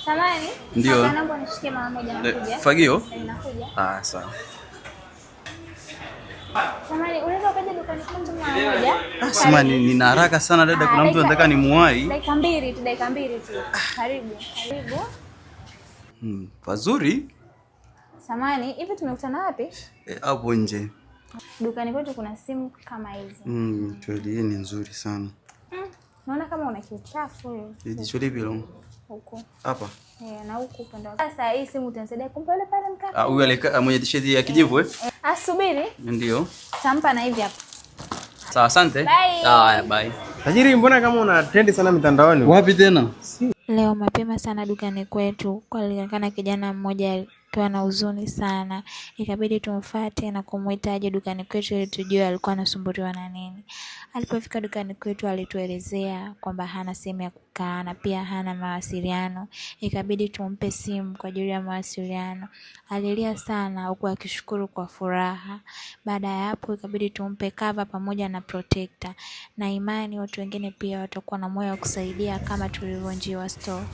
Samahani. Ndio. Kaka, naomba nishikie mara moja, nakuja. Fagio? Eh, nakuja. Ah, sawa. Samahani, unaweza ukaja dukani kwangu mara moja? Ah, sema nina haraka sana dada, kuna mtu anataka nimuwahi. Dakika mbili tu, dakika mbili tu. Karibu, karibu. Pazuri. Samahani, hivi tumekutana wapi? Eh, hapo nje. Dukani kwetu kuna simu kama hizi. Kweli hii ni nzuri sana. Naona kama una kiuchafu huyu. Jicho lipi hilo? Huku. Hapa. Eh, na huku upande wa. Sasa hii simu utanisaidia kumpa yule pale mkaka. Ah, huyu alika mwenye t-shirt ya kijivu eh? Ah, subiri. Ndio. Tampa na hivi hapa. Sawa, asante. Bye. Haya, bye. Tajiri, mbona kama una trend sana mitandaoni? Wapi tena? Leo mapema sana dukani kwetu kulionekana kijana mmoja akiwa na huzuni sana, ikabidi tumfuate na kumwita aje dukani kwetu ili tujue alikuwa anasumbuliwa na nini. Alipofika dukani kwetu alituelezea kwamba hana sehemu ya kukaa na pia hana mawasiliano, ikabidi tumpe simu kwa ajili ya mawasiliano. Alilia sana huku akishukuru kwa furaha. Baada ya hapo ikabidi tumpe cover pamoja na protector, na imani watu wengine pia watakuwa na moyo wa kusaidia kama tulivyo Njiwa Store.